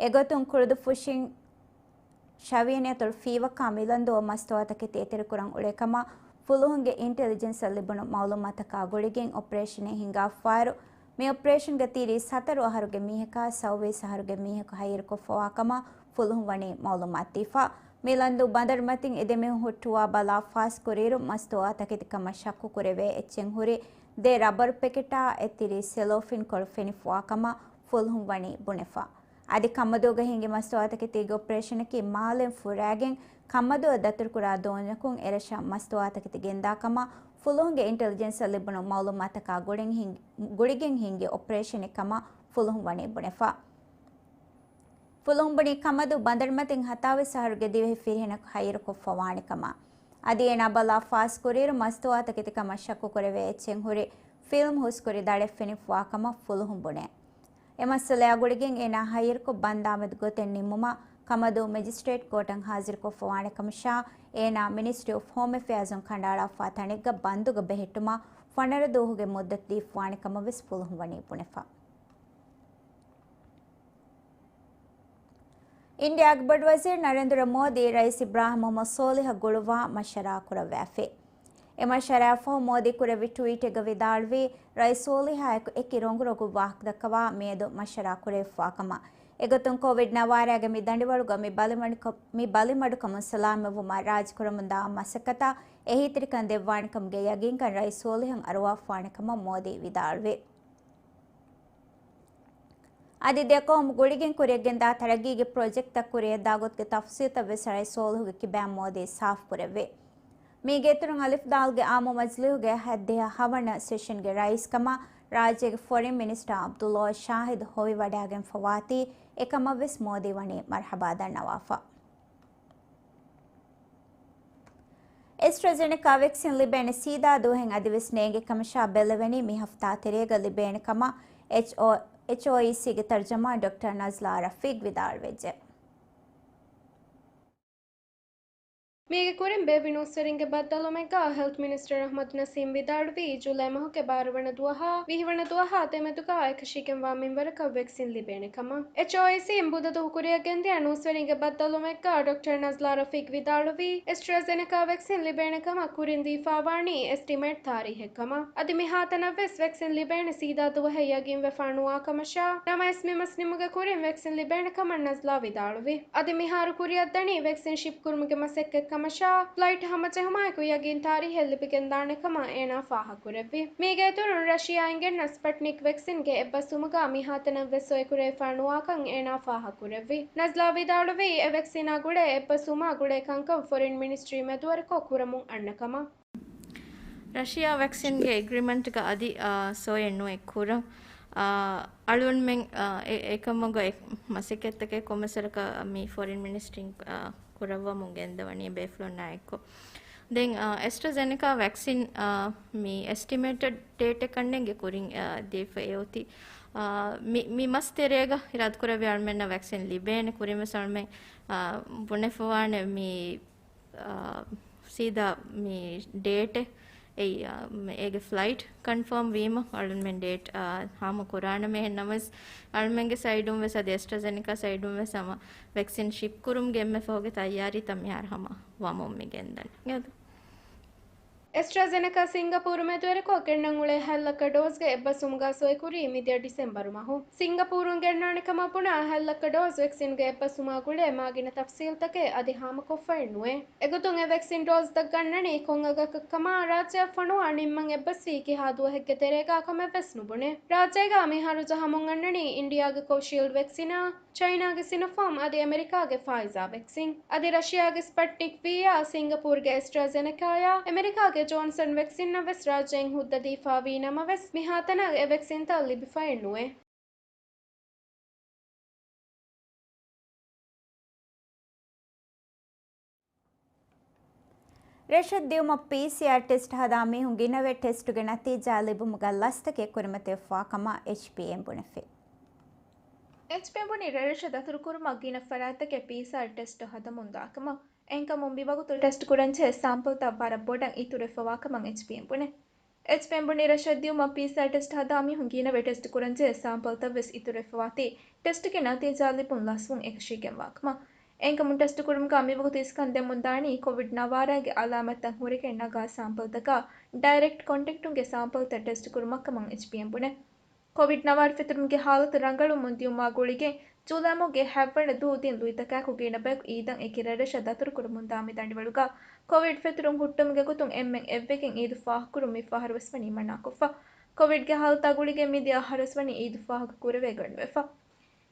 އެގޮތުން ކުޅުދުއްފުށިން ޝަވިޔަނި އަތޮޅު ފީވަކާ މިލަންދޫއަށް މަސްތުވާތަކެތި އެތެރެކުރަން އުޅޭ ކަމަށް ފުލުހުންގެ އިންޓެލިޖެންސަށް ލިބުނު މައުލޫމާތަކާ ގުޅިގެން އޮޕަރޭޝަނެއް ހިންގާފައިރު، މި އޮޕަރޭޝަންގަ ތިރީސް ހަތަރު އަހަރުގެ މީހަކާ ސައުވީސް އަހަރުގެ މީހަކު ހައިޔަރުކޮށްފަވާ ކަމަށް ފުލުހުން ވަނީ މައުލޫމާތުދީފަ. މިލަންދޫ ބަނދަރުމަތިން އެ ދެމީހުން ހުއްޓުވާ ބަލާ ފާސްކުރިއިރު، މަސްތުވާތަކެތި ކަމަށް ޝައްކުކުރެވޭ އެއްޗެއް ހުރި ދެ ރަބަރު ޕެކެޓާ އެއްތިރީސް ސެލޯފިން ކޮޅު ފެނިފަވާ ކަމަށް ފުލުހުން ވަނީ ބުނެފަ. އަދި ކަމަދޫގަ ހިންގި މަސްތުވާތަކެތީގެ އޮޕަރޭޝަނަކީ މާލެން ފުރާގެން ކަމަދޫއަށް ދަތުރުކުރާ ދޯންޏަކުން އެރަށަށް މަސްތުވާތަކެތި ގެންދާ ކަމަށް ފުލުހުންގެ އިންޓެލިޖެންސަށް ލިބުނު މައުލޫމާތަކާ ގުޅިގެން ހިން-، ގުޅިގެން ހިންގި އޮޕަރޭޝަނެއް ކަމަށް ފުލުހުން ވަނީ ބުނެފަ. ފުލުހުން ބުނީ ކަމަދޫ ބަނދަރުމަތިން ހަތާވީސް އަހަރުގެ ދިވެހި ފިރިހެނަކު ހައިރުކޮށްފަވާނެ ކަމަށް. އަދި އޭނާ ބަލާ ފާސްކުރިއިރު މަސްތުވާތަކެތި ކަމަށް ޝައްކުކުރެވޭ އެއްޗެއް ހުރި ފިލްމް ހުސްކުރި ދަޅެއް ފެނިފަވާ ކަމަށް ފުލުހުން ބުނޭ. އެ މައްސަލަޔާ ގުޅިގެން އޭނާ ހައިރުކޮށް ބަންދާމެދު ގޮތެއް ނިންމުމަށް ކަމަދޫ މެޖިސްޓްރޭޓް ކޯޓަށް ހާޒިރުކޮށްފަވާނެ ކަމަށާ، އޭނާ މިނިސްޓްރީ އޮފް ހޯމް އެފެއާޒުން ކަނޑައަޅާފާ ތަނެއްގަ ބަންދުގަ ބެހެއްޓުމަށް ފަނަރަ ދުވަހުގެ މުއްދަތު ދީފަވާނެ ކަމަށް ވެސް ފުލުހުން ވަނީ ބުނެފަ. އިންޑިއާގެ ބޮޑުވަޒީރު ނަރެންދުރަ މޯދީ ރައީސް އިބްރާހިމް މުހައްމަދު ސޯލިހަށް ގުޅުއްވާ މަޝްވަރާ ކުރައްވާފި. އެ މަޝްވަރާއަށްފަހު މޯދީ ކުރެއްވި ޓްވީޓެއްގަ ވިދާޅުވީ، ރައީސް ސޯލިހާއެކު އެކި ރޮނގުރޮނގުން ވާހަކަދައްކަވާ މިއަދު މަޝްވަރާ ކުރެވިފަވާ ކަމަށް. އެގޮތުން ކޮވިޑް ނަވާރައިގެ މި ދަނޑިވަޅުގަ މި ބަލިމަޑުކަ-، މި ބަލިމަޑުކަމުން ސަލާމަތްވުމަށް ރާއްޖެ ކުރަމުންދާ މަސައްކަތަށް އެހީތެރިކަން ދެއްވާނެކަމުގެ ޔަގީންކަން ރައީސް ސޯލިހަށް އަރުވާފަވާނެ ކަމަށް މޯދީ ވިދާޅުވި. އަދި ދެ ޤައުމު ގުޅިގެން ކުރިއަށްގެންދާ ތަރައްގީގެ ޕްރޮޖެކްޓްތައް ކުރިއަށްދާ ގޮތުގެ ތަފްސީލްތައް ވެސް ރައީސް ސޯލިހުގެ ކިބައިން މޯދީ ސާފުކުރެއްވި. މީގެ އިތުރުން އަލިފް ދާލްގެ އާއްމު މަޖިލީހުގެ ހައްދިހަ ހަވަނަ ސެޝަންގެ ރައީސްކަމަށް ރާއްޖޭގެ ފޮރިން މިނިސްޓަރ ޢަބްދުﷲ ޝާހިދު ހޮވިވަޑައިގެންފަވާތީ، އެކަމަށްވެސް މޯދީ ވަނީ މަރްޙަބާ ދަންނަވާފަ. އެސްޓްރަޒެނެކާ ވެކްސިން ލިބޭނެ ސީދާ ދުވަހެއް އަދިވެސް ނޭނގޭ ކަމަށާ ބެލެވެނީ މި ހަފްތާ ތެރޭގަ ލިބޭނެ ކަމަށް އެޗްއޯ، އެޗްއޯއީސީގެ ތަރްޖަމާން ޑޮކްޓަރ ނަޒްލާ ރަފީގް ވިދާޅުވެއްޖެ. މީގެ ކުރިން ބޭއްވި ނޫސްވެރިންގެ ބައްދަލުމެއްގަ ހެލްތް މިނިސްޓަރ އަޙްމަދު ނަސީމް ވިދާޅުވީ، ޖުލައި މަހުގެ ބާރަ ވަނަ ދުވަހާ ވިހި ވަނަ ދުވަހާ ދެމެދުގަ އެކަށީގެންވާ މިންވަރަކަށް ވެކްސިން ލިބޭނެ ކަމަށް. އެޗްއޯއީސީން ބުދަ ދުވަހު ކުރިއަށްގެންދިޔަ ނޫސްވެރިންގެ ބައްދަލުމެއްގަ ޑޮކްޓަރ ނަޒްލާ ރަފީގް ވިދާޅުވީ، އެސްޓްރާޒެނެކާ ވެކްސިން ލިބޭނެ ކަމަށް ކުރިން ދީފާވާނީ އެސްޓިމޭޓް ތާރީހެއް ކަމަށް. އަދި މިހާތަނަށް ވެސް ވެކްސިން ލިބޭނެ ސީދާ ދުވަހެއް ޔަގީންވެފާ ނުވާ ކަމަށާ، ނަމަވެސް މި މަސް ނިމުގެ ކުރިން ވެކްސިން ލިބޭނެ ކަމަށް ނަޒްލާ ވިދާޅުވި. އަދި މިހާރު ކުރިއަށްދަނީ ވެކްސިން ޝިޕް ކުރުމުގެ މަސައްކަތް ކަމަށާ، ފްލައިޓް ހަމަޖެހުމާއެކު ޔަގީން ތާރީހެއް ލިބިގެންދާނެ ކަމަށް އޭނާ ފާހަގަކުރެއްވި. މީގެ އިތުރުން ރަޝިޔާ އިނގެންނަ ސްޕަޓްނިކް ވެކްސިންގެ އެއްބަސްވުމުގަ މިހާތަނަށް ވެސް އޮތްކުރެވިފާ ނުވާކަން އޭނާ ފާހަގަކުރެއްވި. ނަޒްލާ ވިދާޅުވީ، އެ ވެކްސިނާ ގުޅޭ އެއްބަސްވުމާ ގުޅޭ ކަންކަން ފޮރިން މިނިސްޓްރީ މެދުވެރިކޮށް ކުރަމުން އަންނަ ކަމަށް. ރަޝިޔާ ވެކްސިންގެ އެގްރިމަންޓްގަ އަދި، އާ، ސޮއެއް ނުވެ ކުރަން، އާ، އަޅުގަނޑުމެން، އާ، އެ-، އެކަމުގަ އެ މަސައްކަތްތަކެއް ކޮންމެސް ވަރަކަށް މި ފޮރިން މިނިސްޓްރީން، އާ، ކުރައްވަމުން ގެންދަވަނީ ބޭފުޅުންނާ އެއްކޮށް. ދެން، އާ، އެސްޓްރަޒެނެކާ ވެކްސިން، އާ، މި އެސްޓިމޭޓެޑް ޑޭޓެއް ކަންނޭނގެ ކުރިން، އާ، ދީފަ އެއޮތީ، އާ، މި، މި މަސް ތެރޭގަ އިރާދަކުރެއްވި އަޅުމެންނަށް ވެކްސިން ލިބޭނެ ކުރިން ވެސް އަޅުމެން، އާ، ބުނެފަވާނެ މި އާ، ސީދާ މި ޑޭޓެއް އެއީ، އާ، މެ-، އޭގެ ފްލައިޓް ކަންފާމް ވީމަ، އަޅުމެން ޑޭޓް، އާ، ހާމަ ކުރާނަމޭ. އެހެން ނަމަވެސް، އަޅުމެންގެ ސައިޑުން ވެސް އަދި އެސްޓްރަޒެނެކާ ސައިޑުން ވެސް ހަމަ ވެކްސިން ޝިޕް ކުރުމުގެ އެންމެ ފަހުގެ ތައްޔާރީތައް މިހާރު ހަމަ ވަމުން މި ގެންދަނީ. އެސްޓްރާޒެނެކާ ސިންގަޕޫރު މެދުވެރިކޮށް ގެންނަން އުޅޭ ހަތް ލައްކަ ޑޯޒްގެ އެއްބަސްވުމުގަ ސޮއިކުރީ މިދިޔަ ޑިސެމްބަރު މަހު. ސިންގަޕޫރުން ގެންނާނެ ކަމަށް ބުނާ ހަތް ލައްކަ ޑޯޒް ވެކްސިންގެ އެއްބަސްވުމާ ގުޅޭ މާގިނަ ތަފްސީލްތަކެއް އަދި ހާމަކޮށްފައެއް ނުވޭ. އެގޮތުން އެ ވެކްސިން ޑޯޒްތައް ގަންނަނީ ކޮން އަގަކަށް ކަމަށް ރާއްޖެއަށް ފޮނުވާ ނިންމަން އެއްބަސްވީ ކިހާ ދުވަހެއްގެ ތެރޭގަ ކަމެއް ވެސް ނުބުނޭ. ރާއްޖޭގަ މިހާރު ޖަހަމުން އަންނަނީ އިންޑިއާގެ ކޮވިޝީލްޑް ވެކްސިނާ، ޗައިނާގެ ސިނޮފާމް އަދި އެމެރިކާގެ ފާއިޒާ ވެކްސިން. އަދި ރަޝިޔާގެ ސްޕަޓްނިކް ވީއާ، ސިންގަޕޫރުގެ އެސްޓްރާޒެނެކާޔާ، އެމެރިކާގެ ޖޯންސަން ވެކްސިންއަށް ވެސް ރާއްޖެއިން ހުއްދަ ދީފާވީ ނަމަވެސް، މިހާތަނަށް އެ ވެކްސިންތައް ލިބިފައެއް ނުވޭ. ރަށަށް ދިއުމަށް ޕީސީއާރް ޓެސްޓް ހަދާ މީހުން ގިނަވެ ޓެސްޓުގެ ނަތީޖާ ލިބުމުގަ ލަސްތަކެއް ކުރިމަތިވެފަވާ ކަމަށް އެޗްޕީއެމް ބުނެފި. އެޗްޕީއެމް ބުނީ ރަށްރަށަށް ދަތުރުކުރުމަށް ގިނަ ފަރާތްތަކެއް ޕީސީއާރް ޓެސްޓް ހަދަމުންދާކަމަށް. އެހެންކަމުން މިވަގުތު ޓެސްޓް ކުރަންޖެހޭ ސާމްޕަލްތައް ވަރަށް ބޮޑަށް އިތުރުވެފަވާކަމަށް އެޗްޕީއެމް ބުނޭ. އެޗްޕީއެމް ބުނީ ރަށަށް ދިއުމަށް ޕީސީއާރް ޓެސްޓް ހަދާ މީހުން ގިނަވެ ޓެސްޓް ކުރަންޖެހޭ ސާމްޕަލްތައް ވެސް އިތުރުވެފަވާތީ، ޓެސްޓުގެ ނަތީޖާ ލިބުން ލަސްވުން އެކަށީގެންވާކަމަށް. އެހެންކަމުން ޓެސްޓް ކުރުމުގަ މިވަގުތު އިސްކަން ދެމުންދާނީ ކޮވިޑް ނަވާރައިގެ އަލާމަތްތައް ހުރެގެން ނަގާ ސާމްޕަލްތަކާ ޑައިރެކްޓް ކޮންޓެކްޓުންގެ ސާމްޕަލްތައް ޓެސްޓް ކުރުމަށްކަމަށް އެޗްޕީއެމް ބުނޭ. ކޮވިޑް ނަވާރަ ފެތުރުމުގެ ހާލަތު ރަނގަޅުވުމުން ދިއުމާ ގުޅިގެން، ޖޫލައި މަހުގެ ހަތްވަނަ ދުވަހު ދިން ލުއިތަކާއެކު ގިނަ ބަޔަކު އީދަށް އެކި ރަށްރަށަށް ދަތުރުކުރަމުންދާ މި ދަނޑިވަޅުގަ ކޮވިޑް ފެތުރުން ހުއްޓުމުގެ ގޮތުން އެންމެން އެއްވެގެން އީދު ފާހަގަކުރުން މި ފަހަރު ވެސް ވަނީ މަނާކޮށްފަ. ކޮވިޑްގެ ހާލަތާ ގުޅިގެން މިދިޔަ އަހަރު ވެސް ވަނީ އީދު ފާހަގަ ކުރެވޭ ގަނެވެފަ.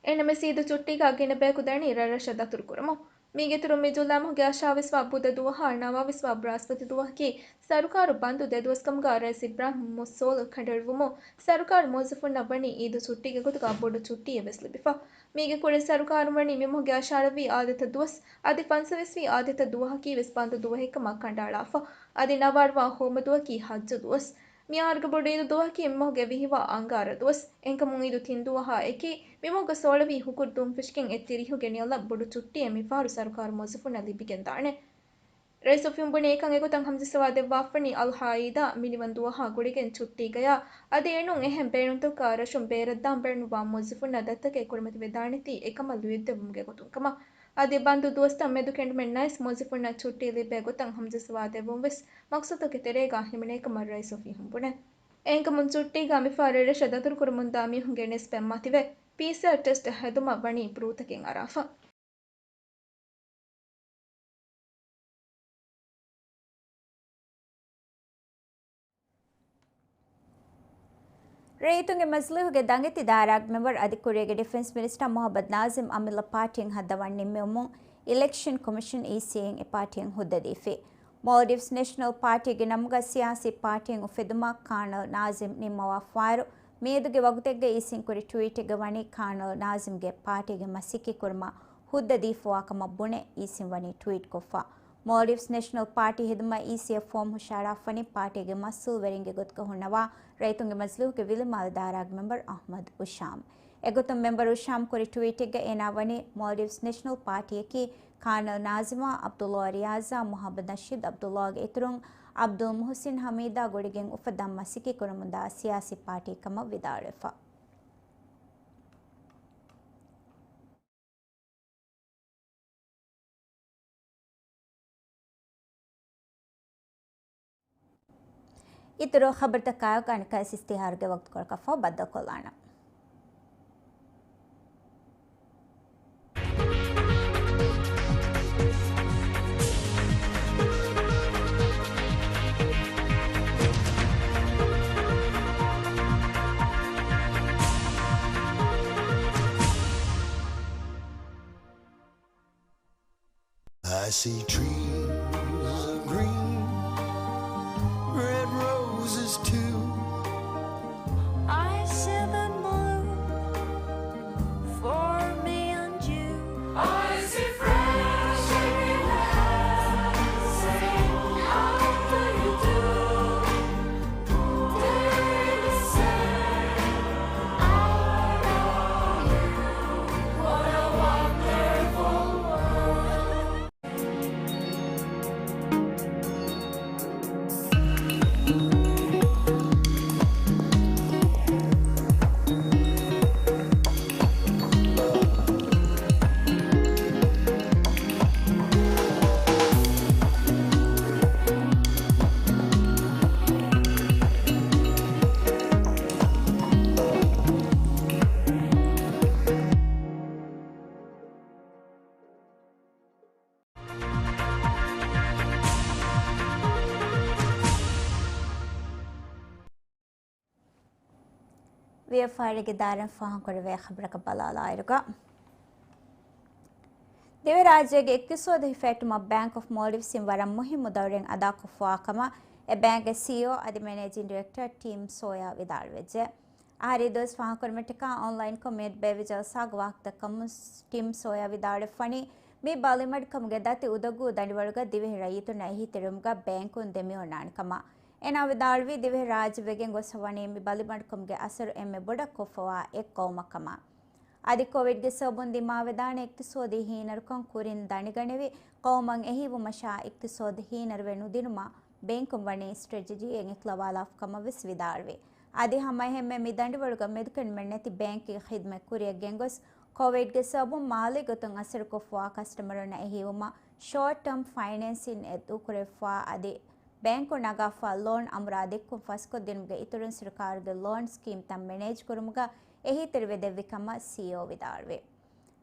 އެހެންނަމަވެސް އީދު ޗުއްޓީގަ ގިނަ ބަޔަކު ދަނީ ރަށްރަށަށް ދަތުރުކުރަމުން. މީގެއިތުރުން މި ޖޫލައި މަހުގެ އަށާވީސް ވާ ބުދަ ދުވަހާ ނަވާވީސް ވާ ބްރަހަސްޕަތި ދުވަހަކީ ސަރުކާރު ބަންދު ދެދުވަސްކަމުގަ ރައީސް އިބްރާހިމް މުހައްމަދު ސޯލިހު ކަނޑައެޅިވުމުން ސަރުކާރު މުވައްޒަފުންނަށް ވަނީ އީދު ޗުއްޓީގެ ގޮތުގަ ބޮޑު ޗުއްޓީއެއް ވެސް ލިބިފަ. މީގެ ކުރިން ސަރުކާރުން ވަނީ މި މަހުގެ އަށާރަ ވީ އާދަތަށް ދުވަސް އަދި ފަންސަވީސް ވީ އާދަތަށް ދުވަހަކީ ވެސް ބަންދު ދުވަހެއްކަމަށް ކަނޑައަޅާފަ. އަދި ނަވާރަ ވާ ހޯމަ ދުވަހަކީ ހައްޖު ދުވަސް. މި އަހަރުގެ ބޮޑު އީދު ދުވަހަކީ މި މަހުގެ ވިހި ވާ އަންގާރަ ދުވަސް. އެހެންކަމުން އީދު ތިން ދުވަހާ އެކީ، މި މަހުގެ ސޯޅަ ވީ ހުކުރު ދުވަހުން ފެށިގެން އެއް ތިރީހުގެ ނިޔަލަށް ބޮޑު ޗުއްޓީއެއް މި ފަހަރު ސަރުކާރު މުވައްޒަފުންނަށް ލިބިގެން ދާނެ. ރައީސް އޮފީހުން ބުނީ އެކަން އެގޮތަށް ހަމަޖައްސަވާ ދެއްވާފަނީ އަލްހާއީދާ މިނިވަން ދުވަހާ ގުޅިގެން ޗުއްޓީގަޔާ އަދި އެނޫން އެހެން ބޭނުންތަކަށް ރަށުން ބޭރަށްދާން ބޭނުންވާ މުވައްޒަފުންނަށް ދަތިތަކެއް ކުރިމަތިވެދާނެތީ އެކަމަށް ލުޔެއްދެއްވުމުގެ ގޮތުން ކަމަށް. އަދި ބަންދު ދުވަސްތައް މެދުކެނޑުމެއް ނައިސް މުވައްޒަފުންނަށް ޗުއްޓީ ލިބޭ ގޮތަށް ހަމަޖައްސަވާ ދެއްވުން ވެސް މަޤްޞަދުގެ ތެރޭގަ ހިމެނޭ ކަމަށް ރައީސް އޮފީހުން ބުނޭ. އެހެންކަމުން ޗުއްޓީގަ މިފަހަރު ރަށަށް ދަތުރުކުރަމުންދާ މީހުންގެ ނިސްބަތް މަތިވެ، ޕީސީއާރް ޓެސްޓް ހެދުމަށް ވަނީ ބްރޫތަކެއް އަރާފަ. ރައްޔިތުންގެ މަޖިލީހުގެ ދަނގެތި ދާއިރާގެ މެމްބަރު އަދި ކުރީގެ ޑިފެންސް މިނިސްޓަރ މުހައްމަދު ނާޒިމް އަމިއްލަ ޕާޓީއިން ހައްދަވަން ނިންމެވުމުން އިލެކްޝަން ކޮމިޝަން، އީސީއިން އެ ޕާޓީއަށް ހުއްދަ ދީފި. މޯލްޑިވްސް ނޭޝަނަލް ޕާޓީގެ ނަމުގަ ސިޔާސީ ޕާޓީއެއް އުފެދުމަށް ކާނަލް ނާޒިމް ނިންމަވާފައިވާއިރު، މިއަދުގެ ވަގުތެއްގަ އީސީއިން ކުރި ޓްވީޓެއްގަ ވަނީ ކާނަލް ނާޒިމްގެ ޕާޓީގެ މަސައްކަތް ކުރުމަށް ހުއްދަ ދީފަވާ ކަމަށް ބުނެ އީސީއިން ވަނީ ޓްވީޓް ކޮށްފަ. މޯލްޑިވްސް ނޭޝަނަލް ޕާޓީ ހެދުމަށް އީސީއަށް ފޯމް ހުށަހަޅާފަނި ޕާޓީގެ މަސްއޫލުވެރިންގެ ގޮތުގަ ހުންނަވާ ރައްޔިތުންގެ މަޖިލީހުގެ ވިލިމާލެ ދާއިރާގެ މެމްބަރު އަޙްމަދު އުޝާމް. އެގޮތުން މެމްބަރު އުޝާމް ކުރި ޓްވީޓެއްގަ އޭނާ ވަނީ މޯލްޑިވްސް ނޭޝަނަލް ޕާޓީއަކީ ކާނަލް ނާޒިމާ، އަބްދުﷲ ރިޔާޒާ، މުހައްމަދު ނަޝީދު އަބްދުﷲގެ އިތުރުން އަބްދުލް މުޙުސިން ޙަމީދާ ގުޅިގެން އުފައްދަން މަސައްކަތް ކުރަމުންދާ ސިޔާސީ ޕާޓީ ކަމަށް ވިދާޅުވެފަ. އިތުރު ޚަބަރުތަކާއެކު އަނެއްކާވެސް އިޝްތިހާރުގެ ވަގުތުކޮޅަކަށްފަހު ބައްދަލުކޮށްލާނަން. I see trees of green, red roses too. I see the moon for me and you. I see fresh air rising. How do you do? ވިޔަފާރީގެ ދާއިރާއިން ފާހަގަކުރެވޭ ޚަބަރަކަށް ބަލާލާއިރުގަ، ދިވެހިރާއްޖޭގެ އިޤްތިޞާދު ހިފެހެއްޓުމަށް ބޭންކް އޮފް މޯލްޑިވްސްއިން ވަރަށް މުހިއްމު ދައުރެއް އަދާކޮށްފަވާ ކަމަށް އެ ބޭންކްގެ ސީއީއޯ އަދި މެނޭޖިން ޑިރެކްޓަރ ޓިމް ސޯޔާ ވިދާޅުވެއްޖެ. އަހަރީ ދުވަސް ފާހަގަކުރުމަށްޓަކާ އޮންލައިންކޮށް މިއަދު ބޭއްވި ޖަލްސާގެ ވާހަކަދައްކަމުން ޓިމް ސޯޔާ ވިދާޅުވެފަނީ، މި ބަލިމަޑުކަމުގެ ދަތި އުދަގޫ ދަނޑިވަޅުގަ ދިވެހި ރައްޔިތުންނަށް އެހީތެރިވުމުގަ ބޭންކުން ދެމިއޮންނާނެ ކަމަށް. އޭނާ ވިދާޅުވީ، ދިވެހިރާއްޖެ ވެގެން ގޮސްފަވަނީ މި ބަލިމަޑުކަމުގެ އަސަރު އެންމެ ބޮޑަށް ކޮށްފަވާ އެއް ޤައުމަށް ކަމަށް. އަދި ކޮވިޑްގެ ސަބަބުން ދިމާވެދާނެ އިޤްތިޞާދީ ހީނަރުކަން ކުރިން ދަނޑިގަނެވި، ޤައުމަށް އެހީވުމަށާ އިޤްތިޞާދު ހީނަރުވެ ނުދިނުމަށް ބޭންކުން ވަނީ ސްޓްރެޓެޖީއެއް އިޚްތިލާވާލާފަ ކަމަށް ވެސް ވިދާޅުވި. އަދި ހަމައެހެންމެ މި ދަނޑިވަޅުގަ މެދުކެނޑުމެއް ނެތި ބޭންކީ ޚިދުމަތް ކުރިއަށް ގެންގޮސް، ކޮވިޑްގެ ސަބަބުން މާލީ ގޮތުން އަސަރުކޮށްފަވާ ކަސްޓަމަރުންނަށް އެހީވުމަށް ޝޯޓް ޓާމް ފައިނޭންސިން އެއް ދޫކުރެވިފަ އަދި ބޭންކުން ނަގާފަ ލޯން އަނބުރާ ދިއްކުން ފަސްކޮށްދިނުމުގެ އިތުރުން ސަރުކާރުގެ ލޯން ސްކީމްތައް މެނޭޖް ކުރުމުގަ އެހީތެރިވެ ދެއްވި ކަމަށް ސީއީއޯ ވިދާޅުވި.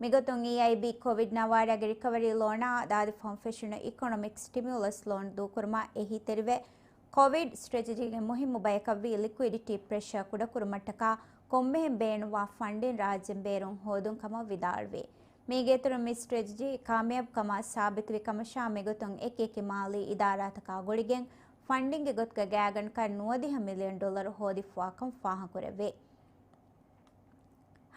މިގޮތުން އީއައިބީ ކޮވިޑް ނަވާރައިގެ ރިކަވަރީ ލޯނާ ދާދި ފަހުން ފެށުނު އިކޮނޮމިކް ސްޓިމިއުލަސް ލޯން ދޫކުރުމަށް އެހީތެރިވެ، ކޮވިޑް ސްޓްރެޓެޖީގެ މުހިއްމު ބަޔަކަށްވީ ލިކުއިޑިޓީ ޕްރެޝާ ކުޑަކުރުމަށްޓަކާ ކޮންމެހެން ބޭނުންވާ ފަންޑިން ރާއްޖެން ބޭރުން ހޯދުން ކަމަށް ވިދާޅުވި. މީގެއިތުރުން މި ސްޓްރެޓެޖީ ކާމިޔާބުކަމާ ސާބިތުވި ކަމަށާ މިގޮތުން އެކިއެކި މާލީ އިދާރާތަކާ ގުޅިގެން ފަންޑިންގެ ގޮތުގަ ގާތްގަނޑަކަށް ނުވަދިހަ މިލިއަން ޑޮލަރު ހޯދިފަވާކަން ފާހަގަކުރެއްވި.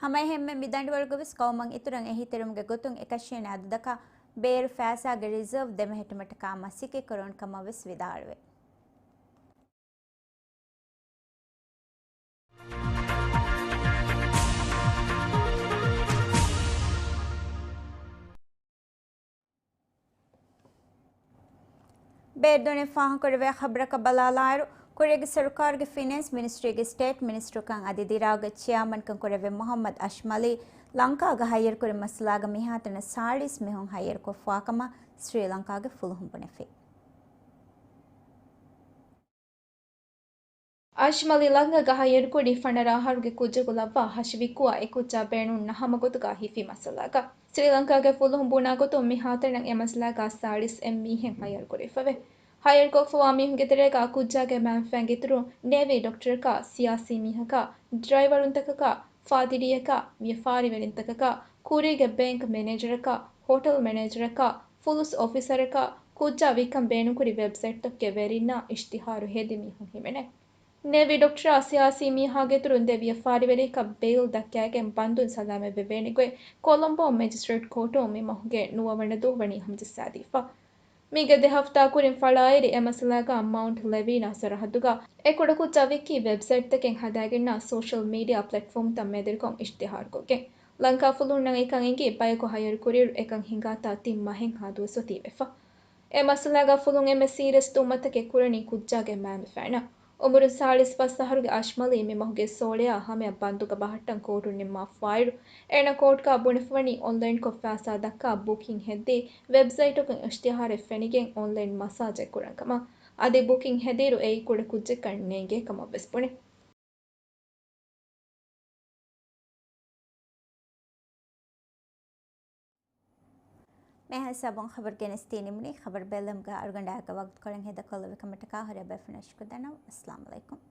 ހަމައެހެންމެ މި ދަނޑިވަޅުގަވެސް ޤައުމަށް އިތުރަށް އެހީތެރިވުމުގެ ގޮތުން އެކަށީނެ އަދަދަކަށް ބޭރު ފައިސާގެ ރިޒާވް ދެމެހެއްޓުމަށްޓަކާ މަސައްކަތްކުރަން ކަމަށް ވެސް ވިދާޅުވި. ބޭރުދޫނިން ފާހަގަކުރެވޭ ޚަބަރަކަށް ބަލާލާއިރު، ކުރީގެ ސަރުކާރުގެ ފިނޭންސް މިނިސްޓްރީގެ ސްޓޭޓް މިނިސްޓަރުކަން އަދި ދިރާގްގެ ޗެއާމަންކަން ކުރެއްވި މުޙައްމަދު އަޝްމަލީ، ލަންކާގަ ހައްޔަރުކުރި މައްސަލާގަ މިހާތަނަށް ސާޅީސް މީހުން ހައްޔަރުކޮށްފަވާކަމަށް ސްރީލަންކާގެ ފުލުހުން ބުނެފި. އަޝްމަލީ ލަންކާގަ ހައްޔަރުކުރީ ފަނަރަ އަހަރުގެ ކުއްޖަކު ލައްވާ ހަށި ވިއްކުވާ އެ ކުއްޖާ ބޭނުން ނަހަމަ ގޮތުގަ ހިފި މައްސަލާގަ. ސްރީލަންކާގެ ފުލުހުން ބުނާ ގޮތުން މިހާތަނަށް އެ މައްސަލާގަ ސާޅީސް އެއް މީހެއް ހައްޔަރުކުރެވިފަވޭ. ހައްޔަރުކޮށްފަވާ މީހުންގެ ތެރޭގަ ކުއްޖާގެ މައިންބަފައިން އިތުރުން ނޭވީ ޑޮކްޓަރަކާ، ސިޔާސީ މީހަކާ، ޑްރައިވަރުންތަކަކާ، ފާދިރީއަކާ، ވިޔަފާރިވެރިންތަކަކާ، ކުރީގެ ބޭންކް މެނޭޖަރަކާ، ހޮޓެލް މެނޭޖަރަކާ، ފުލުސް އޮފިސަރަކާ، ކުއްޖާ ވިއްކަން ބޭނުންކުރި ވެބްސައިޓްތަކުގެ ވެރިންނާ އިޝްތިހާރު ހެދި މީހުން ހިމެނޭ. ނޭވީ ޑޮކްޓަރާ، ސިޔާސީ މީހާގެ އިތުރުން ދެ ވިޔަފާރިވެރިއަކަށް ބެއިލް ދައްކައިގެން ބަންދުން ސަލާމަތްވެވޭނެ ގޮތް ކޮލޮމްބޯ މެޖިސްޓްރޭޓް ކޯޓުން މި މަހުގެ ނުވަވަނަ ދުވަހު ވަނީ ހަމަޖައްސާދީފަ. މީގެ ދެ ހަފްތާ ކުރިން ފަޅާއެރި އެ މައްސަލާގަ މައުންޓް ލެވީނާ ސަރަހައްދުގަ އެ ކުޑަކުއްޖާ ވިއްކީ ވެބްސައިޓްތަކެއް ހަދާގެންނާ ސޯޝަލް މީޑިއާ ޕްލެޓްފޯމްތައް މެދުވެރިކޮށް އިޝްތިހާރުކޮށްގެން. ލަންކާ ފުލުހުންނަށް އެކަން އެނގި ބަޔަކު ހައްޔަރުކުރިއިރު އެކަން ހިނގާތާ ތިން މަހެއްހާ ދުވަސް އޮތީވެފަ. އެ މައްސަލާގަ ފުލުން އެންމެ ސީރިއަސް ތުހުމަތަކެއް ކުރަނީ ކުއްޖާގެ މައިންބަފައިންނަށް. އުމުރުން ސާޅީސް ފަސް އަހަރުގެ އަޝްމަލީ މި މަހުގެ ސޯޅައާ ހަމަޔަށް ބަންދުގަ ބަހައްޓަން ކޯޓުން ނިންމާފައިރު، އޭނަ ކޯޓްގަ ބުނެފަވަނީ އޮންލައިންކޮށް ފައިސާ ދައްކާ ބުކިން ހެއްދީ، ވެބްސައިޓަކުން އިޝްތިހާރެއް ފެނިގެން އޮންލައިން މަސާޖެއް ކުރަން ކަމަށް. އަދި ބުކިން ހެދިއިރު އެއީ ކުޑަ ކުއްޖެއްކަން ނޭނގޭ ކަމަށް ވެސް ބުނި. މިހާ ހިސާބުން ޚަބަރު ގެނެސްދީ ނިމުނީ. ޚަބަރު ބެލުމުގެ އަޅުގަނޑާގެ ވަގުތުކޮޅެއް ހޭދަކޮށްލެއްވި ކަމަށްޓަކާ ހުރިހާ ބޭފުޅުންނަށް ޝުކުރު ދަންނަވަން. އައްސަލާމު ޢަލައިކުމް.